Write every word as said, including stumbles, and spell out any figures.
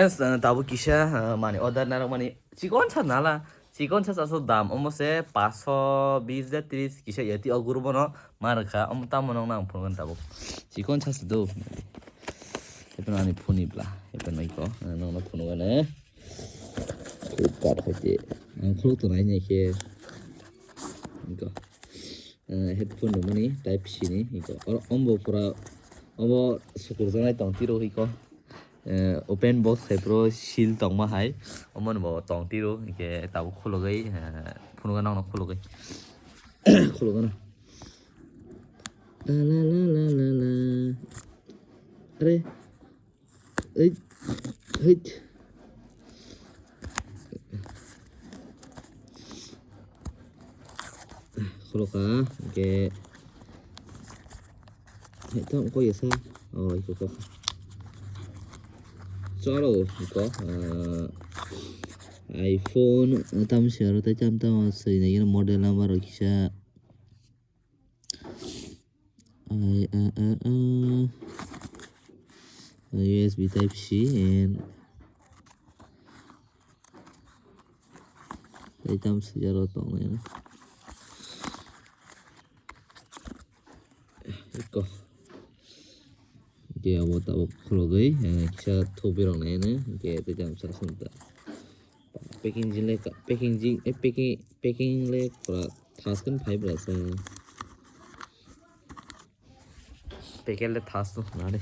Friends, uh, tabuk kisa, uh, mani order narok mani chikon sa nala, chikon sa sa dam omo se paso bis de tris kisa yati oguru bono ma rwkha, omo tamo nong nang phunukgani tabuk. Chikon sa sa do. Epen ani phone ni bla, epen nai ko, uh, nong no phunukgani. Flipkart hoite. Ang khuluk tonai ni khe. Iko. Eh, headphone rwmani type C ni iko. Oro ombo pura obo sukurjaknai tong tiro iko. Eh, open box hai pro seal tongma hai. Omo ni bo tong tiro hingke tabuk khulugwi, eh, phunukgwi nokno khulugwi. Khulugwi no. La la la la la la. Are. Eit, eit. Khulukha, hingke. Hai, tamo koi asa. Oh, iko kok. Chalo, iko. Ah, iPhone, eh, tam si aro tai tam tam soi na model number rok kisa. I, uh, uh, uh, U S B type C and item sijaro tongnai. Eko. Dia abo tabuk khulugwi, eh, kisa thubi rok nai ne, ke te jam sa sung ta. Packing jin le ka, packing jin, eh, packing, packing le pura thas kan phai bra sa. Packing le thas tu, na de.